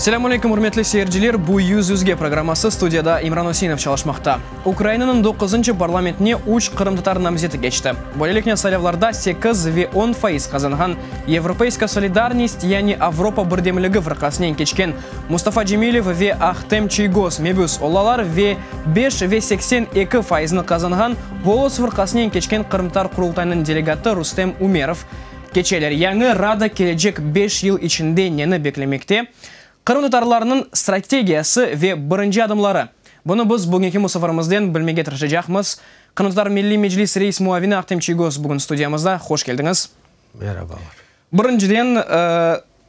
Selâm aleyküm, ürmetli seyirciler! Bu Yüz yüzge programması, studiyada İmran Üseinov çalışmaqta. Ukrainanıñ doquzıncı parlamentine üç qırımtatar namzeti keçti. Böyleliknen saylavlarda sekiz ve 10% qazanğan Yevropeyska solidarnist, yani Avropa birdemligi fırqasınen keçken Mustafa Cemilev ve Ahtem Çiygoz mebüs olalar ve beş ve 82 fayıznı qazanğan Golos fırqasınen keçken Qırımtatar Qurultayınıñ delegatı Rustem Ümerov keçeler. Yañı Rada kelecek beş yıl içinde neni beklemekte? Qırımtatarlarnıñ strategiyası ve birinci adımları. Bunı biz bugünki musafirimizden bilmege tırışacaqmız. Qırımtatar Milliy Meclis reis muavini Ahtem Çiygoz bugün studiyamızda. Hoş keldiñiz. Merabalar. Birinciden,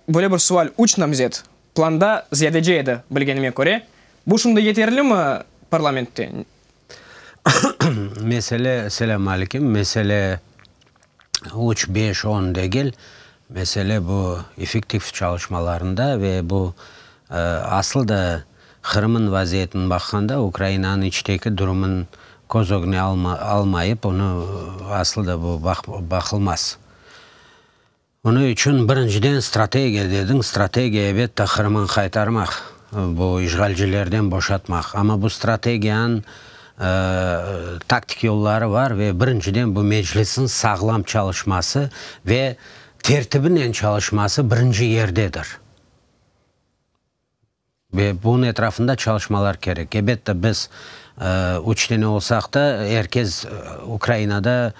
böyle bir sual, üç namzet planda ziyadece edi, bilgenime köre. Bu şimdi yeterlimi parlamentte? Mesele, selâm aleyküm, mesele üç, beş, on degil, mesele bu effektiv çalışmalarında ve bu aslı da Qırım'ın vaziyetini baqqanda Ukrainanıñ içteki durumın köz ögüne almayıp onı aslı da bu baqılmaz. Onıñ içün birinciden strategiya dediñ, strategiya ebette Qırım'ın qaytarmaq, bu işğalcilerden boşatmaq. Amma bu strategiyanıñ taktik yolları var ve birinciden bu Meclisniñ sağlam çalışması ve tertibinen çalışması birinci yerdedir. Ve bunıñ etrafında çalışmalar kerek. Ebette, biz üç dene olsaq da, er kes Ukrainada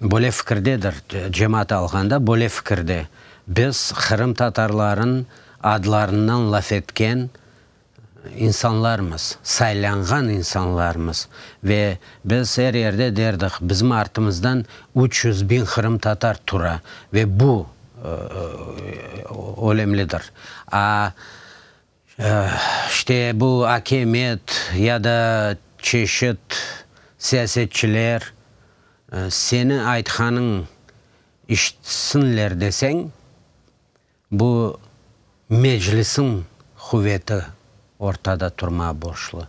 böyle fikirdedir, cemaat alğanda böyle fikirde. Biz qırımtatarlarnıñ adlarından laf etken insanlarmız, saylanğan insanlarmız. Ve biz er yerde derdik, bizim artımızdan 300 biñ qırımtatar tura ve bu önemlidir. A, işte bu akimiyet ya da çeşit siyasetçiler seni aytqanıñ işitsinler deseñ, bu Meclisiñ quveti ortada turmağa borçlu.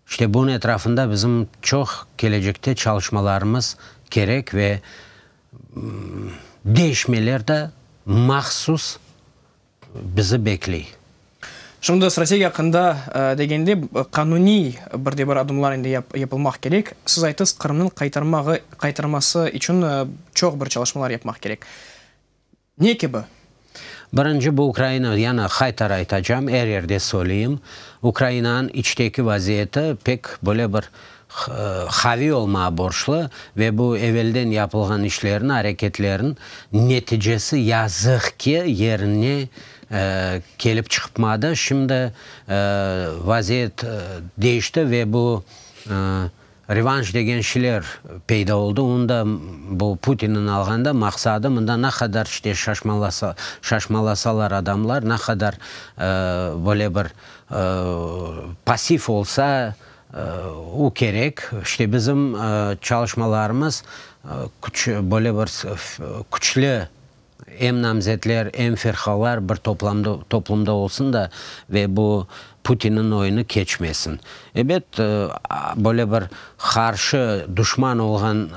İşte bunıñ etrafında bizim çoq kelecekte çalışmalarımız kerek ve deñişmeler de mahsus bizi bekley. Şimdi strategiya aqqında degende, qanuniy bir de bir adımlar endi yapılmaq kerek. Siz ayttız, Qırımnıñ qaytarmağı, qaytarması içün çoq bir çalışmalar yapmaq kerek. Ne kibi? Birinci, bu Ukraina, yana qaytar aytacam, er yerde söyleyim, Ukrainanıñ içteki vaziyeti pek böyle bir qaviy olmağa borçlu ve bu evelden yapılğan işlerniñ, areketlerniñ neticesi, yazıq ki, yerine kelip çıqmadı. Şimdi vaziyet değişti ve bu Revanş degen şeyler peyda oldı, onda bu Putinniñ alğanda maqsadı mında ne qadar işte şaşmalasa, şaşmalasalar adamlar, ne qadar böyle bir passiv olsa, o kerek. İşte bizim çalışmalarımız küç, böyle bir küçlü Em namzetler, em firqalar bir toplamda toplumda olsun da ve bu Putinniñ oyunı keçmesin. Ebet, böyle bir qarşı, duşman olğan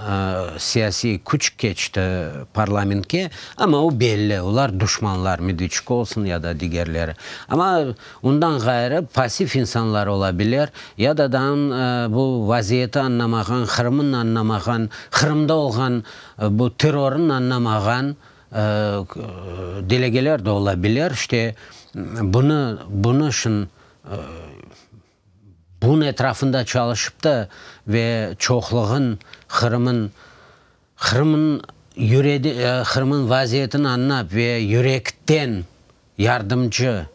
siyasiy küç keçti parlamentke, amma o belli, olar duşmanlar, Medvedçuk olsun ya da digerleri. Amma ondan ğayrı passiv insanlar ola bilir, ya da dan bu vaziyeti añlamağan, Qırımnı añlamağan, Qırımda olğan Bu terrornı añlamağan delegeler de ola bilir. İşte, bunı, bunı şın, bunıñ etrafında çalışıp da ve çoqluğın Qırımın, Qırımın yüredi, Qırımın vaziyetini añlap ve yürekten yardımcı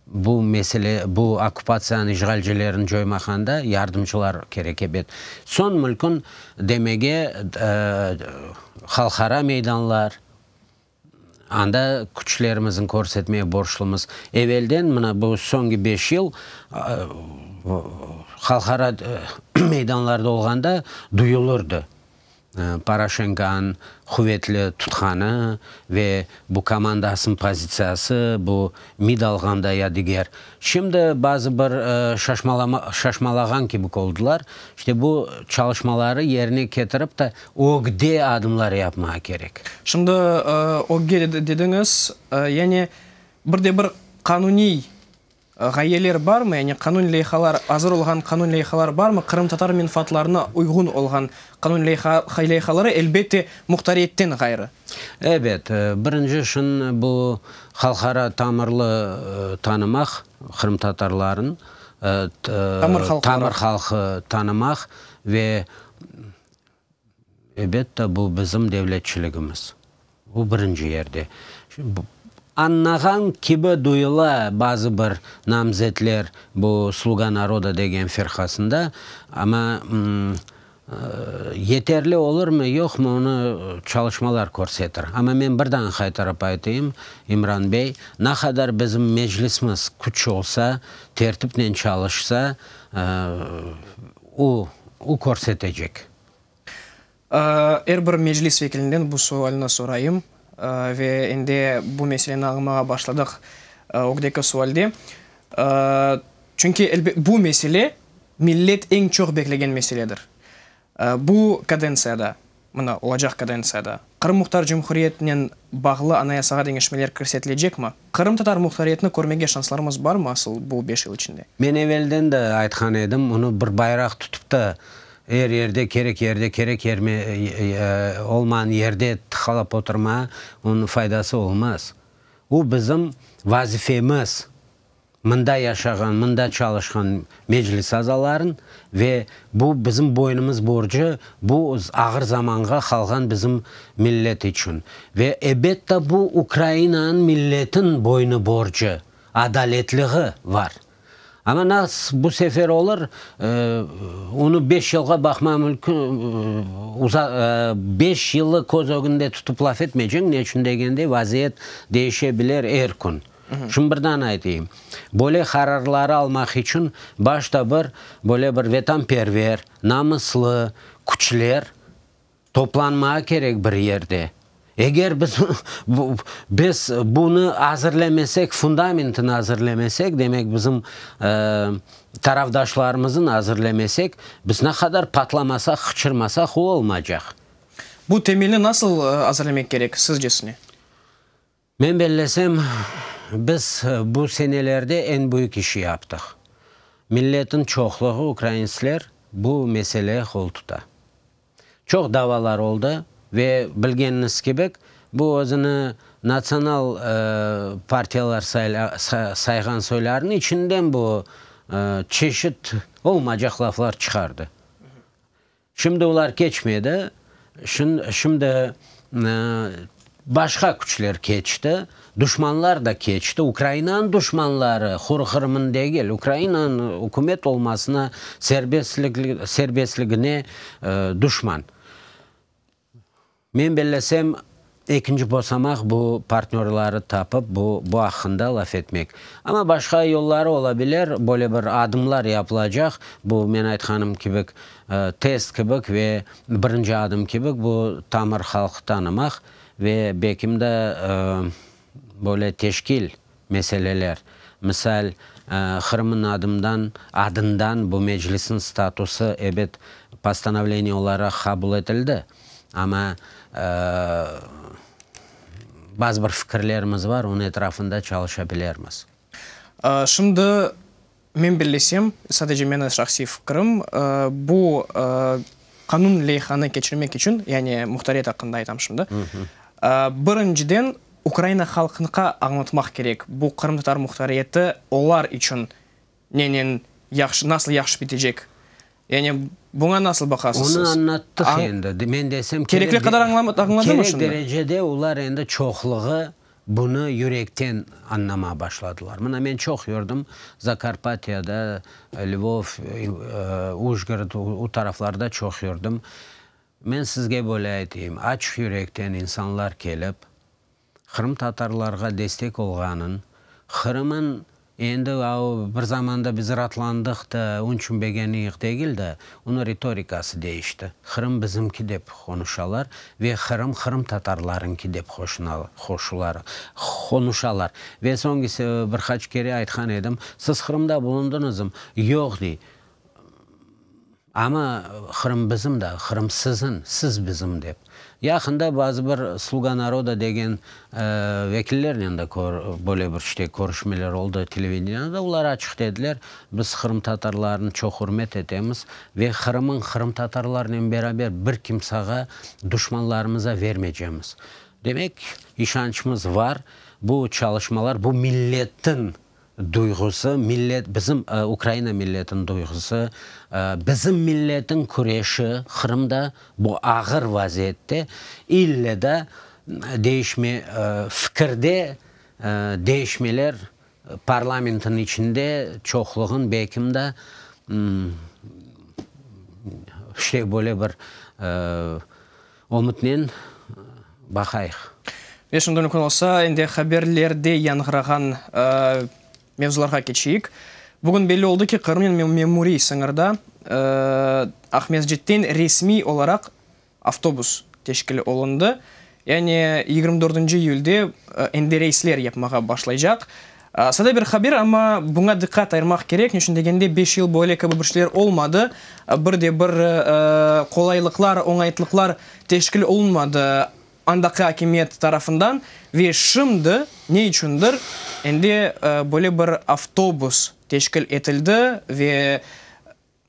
Bu mesele, bu okkupatsiyanı, işğalcilerni coymaqanda yardımcılar kerek, ebet. Soñ mülkün demege halqara meydanlar, anda küçlerimizni körsetmeye borçlumız. Evelden, mına bu soñki beş yıl halqara meydanlarda olğanda duyulırdı. Poroşenkonıñ quvetli tutqanı ve bu komandasınıñ pozitsiyası, bu MİD alğanda ya diger. Şimdi bazı bir şaşmalama, şaşmalağan kibi oldılar. İşte bu çalışmaları yerine ketirip de ögde adımlar yapmağa kerek. Şimdi ögge dediñiz, yani bir de bir. Qanuniy ğayeler barmı, yani qanun leyhalar, azır olğan qanun leyhalar barmı, qırımtatar menfaatlarına uyğun olğan qanun leyhaları, elbette, muhtariyetten ğayrı? Ebet, birinci şın bu halqara tamırlı tanımaq, qırımtatarların tamır halqı tanımaq ve Elbette, bu bizim devletçiligimiz. Bu birinci yerde. Añlağan kibi duyula bazı bir namzetler bu Sluga naroda degen firqasında, amma yeterli olurmı, yoqmı, onı çalışmalar körsetir. Amma men bir daa qaytarıp aytayım, İmran bey, ne qadar bizim Meclisimiz küç olsa, tertipnen çalışsa, O, o körsetecek. Er bir Meclis vekilinden bu sualni sorayım ve endi bu meseleni añmağa başladıq ögdeki sualde. Çünki, bu mesele millet eñ çoq beklegen meseledir. Bu kadentsiyada, mına, olacaq kadentsiyada Qırım Muhtar Cumhuriyetinen bağlı Anayasağa deñişmeler kirsetilecekmi? Qırımtatar muhtariyetini körmege şanslarımız barmı asıl bu beş yıl içinde? Men evelden de aytqan edim, onı bir bayraq tutıp da er yerde, kerek yerde, kerek olmağan yerde tıqalap oturma, onıñ faydası olmaz. O bizim vazifemiz. Mında yaşağan, mında çalışqan Meclis azaların ve bu bizim boynumız borcu, bu ağır zamanğa qalğan bizim millet içün. Ve ebette bu Ukrainanıñ milletin boynu borcu, adaletligi var. Amma nas bu sefer olur, onı beş yılğa baqma mümkün, beş yılı köz ögünde tutıp laf etmeyceñ, ne içün degende vaziyet değişe bilir er kün. Şunı birden aytayım, böyle qararları almaq içün başta bir böyle bir vetanperver, namıslı küçler toplanmağa kerek bir yerde. Eger biz biz bunı azırlemesek, fundamentini azırlemesek, demek bizim tarafdaşlarımızın azırlemesek, biz ne qadar patlamasaq, qıçırmasaq, o olmaycaq. Bu temelni nasıl azırlemek kerek, sizcesine? Men bellesem, biz bu senelerde eñ büyük işi yaptıq. Milletin çoqluğı, ukraintsler, bu meseleye qol tuta. Çoq davalar oldı ve bilgeniñiz kibi, bu özüni natsional partiyalar sayğan soylarnıñ içinden bu çeşit olmaycaq laflar çıqardı. Şimdi olar keçmedi, şimdi başqa küçler keçti, duşmanlar da keçti, Ukrainanıñ duşmanları, hur Qırımnıñ degil, Ukrainanıñ ükümet olmasına, serbestligine duşman. Men bellesem, ekinci basamaq bu partnörları tapıp, bu bu aqqında laf etmek. Amma başqa yolları ola bilir, böyle bir adımlar yapılacaq, bu men aytqanım kibi, test kibi ve birinci adım kibi bu tamır halqı tanımaq ve bekim de böyle teşkil meseleler. Misal, Qırımnıñ adımdan adından bu Meclisniñ statusı, ebet, postanovleniye olaraq qabul etildi, amma bazı bir fikirlerimiz bar, onıñ etrafında çalışa bilermiz. Şimdi, men bellesem, sadece meni şahsiy fikrim, bu qanun leyhanı keçirmek içün, yani muhtariyet aqqında aytam şimdi, birinciden Ukraina halqınqa añlatmaq kerek, bu qırımtatar muhtariyeti olar içün nenen yahşı, nasıl yahşı bitecek. Yani buña nasıl baqasız siz? Onı añlattıq endi. Men desem, kerekli qadar añladımı şimdi? Kerek derecede olar endi çoqluğı bunı yürekten añlamağa başladılar. Mına men çoq yürdim, Zakarpatyada, Lvov, Ujgorod, o taraflarda çoq yürdim. Men sizge böyle aytayım, açıq yürekten insanlar kelip, qırımtatarlarğa destek olğanın, Qırımın endi bir zamanda biz ratlandıq da, onçün begeniyik degil de, onıñ ritorikası değişti. Qırım bizimki dep qonuşalar ve Qırım qırımtatarlarınki dep qonuşalar. Ve soñkisi bir qaç kere aytqan edim, siz Qırımda bulundıñızm? Yoq, dey. Amma Qırım bizim da, Qırım siziñ, siz bizim dep. Yaqında bazı bir Sluga naroda degen vekillernen de böyle bir işte körüşmeler oldı televideniyada, olar açıq dediler, biz qırımtatarlarnı çoq ürmet etemiz ve Qırımıñ qırımtatarlarnen beraber bir kimsağa, duşmanlarımıza vermeycemiz. Demek, işançımız var, bu çalışmalar bu milletniñ duyğusı, millet, bizim Ukraina milletiniñ duyğusı, bizim milletniñ küreşi Qırımda bu ağır vaziyette ille da değişme, fikirde değişmeler parlamentniñ içinde çoqluğın belkim da işte böyle bir Ümütnen baqayıq. Ve şimdi mümkün olsa, endi haberlerde yañğırağan mevzularğa keçeyik. Bugün belli oldı ki, Qırımnen memuriy sıñırda Aqmescitten resmiy olaraq avtobus teşkil olundı. Yani 24 iyülde endi reysler yapmağa başlaycaq. Sade bir haber, amma buña diqqat ayırmaq kerek, niçün degende, beş yıl böyle kibi bir şeyler olmadı, bir de bir qolaylıqlar, oñaytlıqlar teşkil olunmadı andaki akimiyet tarafından ve şimdi, ne içündir, endi böyle bir avtobus teşkil etildi ve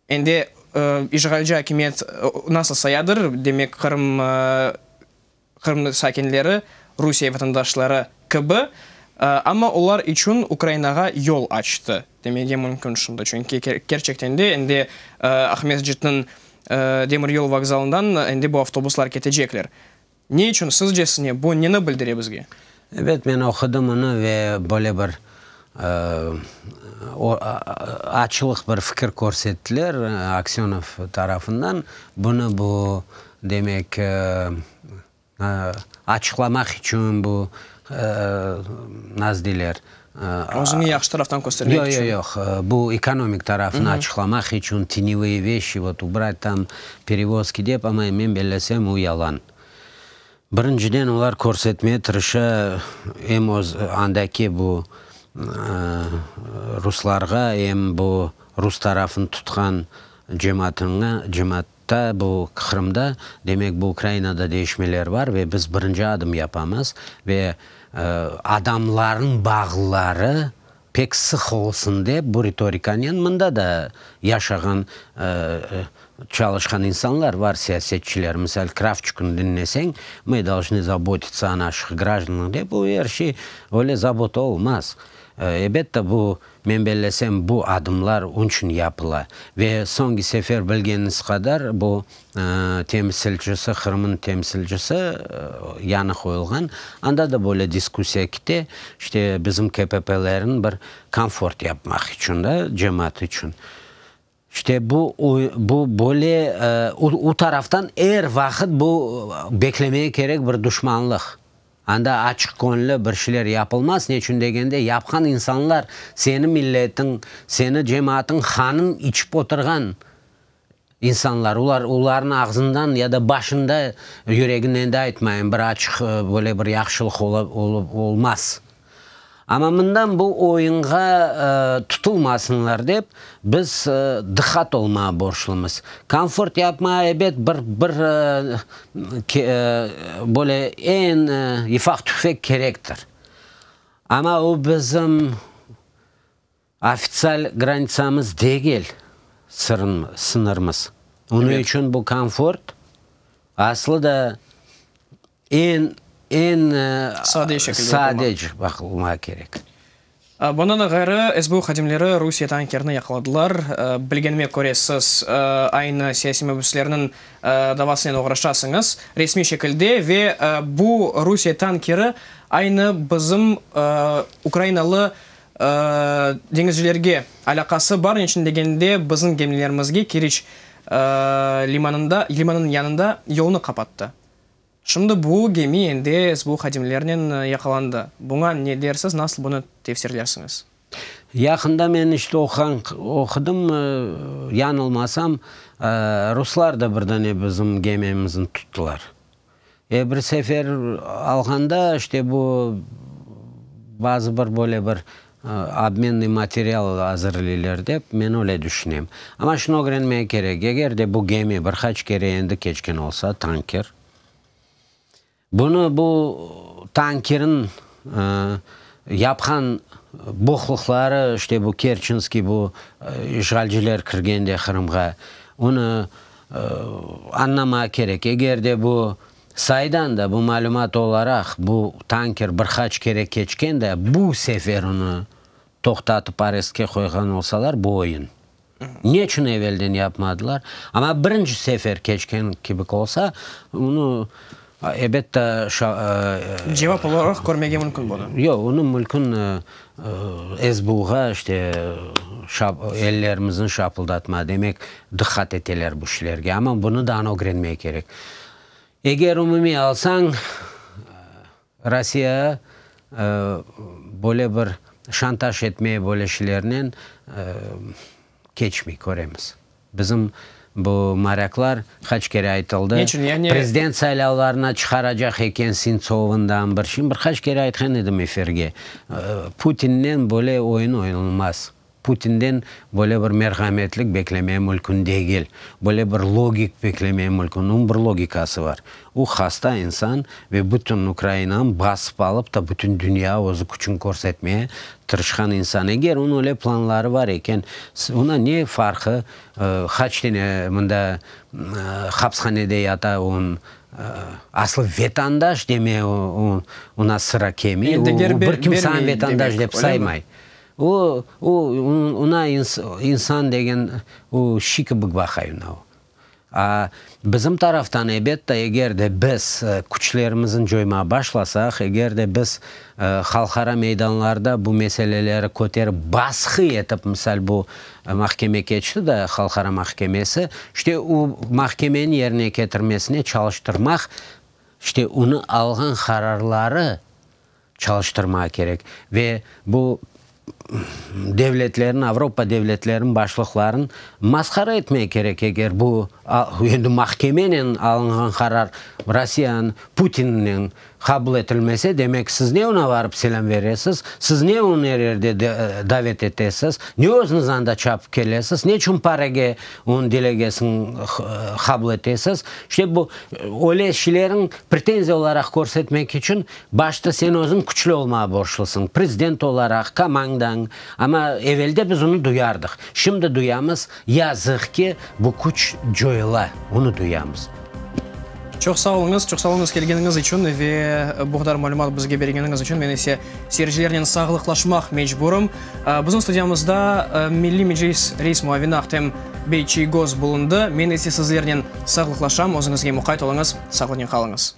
endi işğalci akimiyet nasıl sayadır, demek, Qırım Qırım sakinleri, Rusiye vatandaşları kibi, amma olar içün Ukrainağa yol açtı, demege mümkün şimdi. Çünki kerçekten de endi Aqmescitniñ demiryol vokzalından endi bu avtobuslar ketecekler. Ne içün, sizcesine, bu neni bildire bizge? Ebet, men oqudım onı ve böyle bir açılıq bir fikir körsettiler Aksönov tarafından. Bunı bu, demek, açıqlamaq içün bu, nasıl deyler? Özüni yahşı taraftan köstermek içün. Yoq, yoq, yoq, bu ekonomik tarafını açıqlamaq içün, tenevıye veşi, vot, ubrat tam perevozki dep, amma men bellesem, o yalan. Birinciden, olar körsetmeye tırışa em öz andaki bu ruslarğa, em bu rus tarafını tutqan cemaatına, cemaatta, bu Qırımda, demek, bu Ukrainada değişmeler var ve biz birinci adım yapamız ve adamlarnıñ bağları pek sıq olsun dep, bu ritorikanen mında da yaşağan, çalışqan insanlar var, siyasetçiler. Misal, Kravçuknı diñleseñ, mı dolžnı zabotitsa o naših grajdanah dep, bu er şey öyle zabota olmaz. Ebette, bu, men bellesem, bu adımlar onıñ içün yapıla. Ve soñki sefer bilgeniñiz qadar, bu temsilcisi, Qırımnıñ temsilcisi yañı qoyulğan, anda da böyle diskussiya kete, işte bizim KPP-lerin bir komfort yapmaq içün da, cemaat içün. İşte bu, bu böyle, o taraftan er vaqıt bu beklemege kerek bir duşmanlıq. Anda açıq köñlü bir şeyler yapılmaz, neçün degende, yapqan insanlar seni milletiñ, seni cemaatıñ qanın içip oturğan İnsanlar, olar, olarnıñ ağzından ya da başında, yüreginden de aytmayım, bir açıq, böyle bir yahşılıq ola, olıp, olmaz. Amma mından bu oyunğa tutulmasınlar dep, biz dıqqat olmağa borçlumız. Komfort yapmağa, ebet, bir, bir, böyle eñ yıfaq-tüfek kerektir. Amma o bizim Ofitsial granitsamız degil, sıñırmız. Onıñ içün bu komfort aslı da eñ, eñ sade şekilde sade baqılmağa kerek. Bundan da ğayrı, SBU hadimleri Rusiye tankerini yaqaladılar. Bilgenime köre, siz aynı siyasiy mabüslerniñ davasınen oğraşasıñız resmiy şekilde ve bu Rusiye tankeri aynı bizim ukrainalı Deñizcilerge alâqası bar, neçün degende, bizim gemilerimizge Keriç limanında, limanınıñ yanında yolnı qapattı. Şimdi bu gemi endi SBU hadimlerinen yaqalandı. Buña ne dersiz, nasıl bunı tefsirlersiñiz? Yaqında men işte oquğan, oqudım, yañılmasam, ruslar da bir dane bizim gemimizni tuttılar. E, bir sefer alğanda, işte bu bazı bir böyle bir. Obmennıy material azırlıylar dep, men öyle düşünem. Amma şunı ögrenmege kerek, eger de bu gemi bir qaç kere endi keçken olsa, tanker, bunı bu tankerin yapqan boqluqları, işte bu Kerçenskiy bu işğalciler kirgende Qırımğa, onı añlamağa kerek. Eger de bu Saydan da, bu malümat olaraq, bu tanker bir qaç kere keçken de, bu sefer onı toqtatıp arestke qoyğan olsalar, bu oyun. Neçün evelden yapmadılar? Amma birinci sefer keçken kibik olsa, onı, ebette, Cevap olaraq körmege mümkün bunı. Yoq, onı mümkün SBUğa, işte, ellerimizni şapıldatma, demek, diqqat eteler bu şeylerge. Amma bunı daa ögrenmege kerek. Eger umumiy alsañ, Rossiya böyle bir şantaj etme böyle şeylernen keçmey, köremiz. Bizim bu morâklar, qaç kere aytıldı, Neçün, yani? prezident saylavlarına çıqaracaq eken Sentsovından bir şey, bir qaç kere aytqan edim efirge, Putinnen böyle oyun oynalmaz. Putinden böyle bir merhametlik beklemeye mülkün degil, böyle bir logik beklemeye mülkün, onıñ bir logikası bar. O hasta insan ve bütün Ukrainanı basıp alıp ta bütün dünya özü küçün körsetmeye tırışqan insan. Eger onıñ öyle planları bar eken, ona ne farqı, qaç tane mında hapshanede yata onıñ aslı vetandaş demeye ona sıra kelmey, o bir kimseni vetandaş dep saymay. O, o, ona insan degen, o şi kibi baqay ona o. A, bizim taraftan, ebette, eger de biz küçlerimizin coymağa başlasaq, eger de biz halqara meydanlarda bu meseleleri köterip, basqı etip, misal, bu mahkeme keçti da, halqara mahkemesi, işte, o mahkemeniñ yerine ketirmesine çalıştırmaq, işte, onı alğan qararları çalıştırmağa kerek ve bu devletlerniñ, Avropa devletleriniñ başlıqların masqara etmege kerek, eger bu endi mahkemenen alınğan qarar Rossiyanıñ, Putinnen qabul etilmese, demek siz ne oña barıp selâm veresiz, siz ne onı er yerde davet etesiz, ne özüñiz anda çapıp kelesiz, neçün PAREge onıñ delegesini qabul etesiz? İşte bu öyle şeylerniñ pretenziya olaraq körsetmek içün Başta sen özüñ küçlü olmağa borçlısıñ, prezident olaraq, komandañ. Amma evelde biz onı duyardıq. Şimdi duyamız, yazıq ki, bu küç coyula, onı duyamız. Çoq sağ oluñız, çoq sağ oluñız kelgeniñiz içün ve bu qadar malümat bizge bergeniñiz içün. Men ise seyircilernen sağlıqlaşmaq mecburım. Bizim studiyamızda Milliy Meclis reis muavini Ahtem bey Çiygoz bulundı. Men ise sizlernen sağlıqlaşam, özüñizge muqayt oluñız, sağlıqnen qalıñız.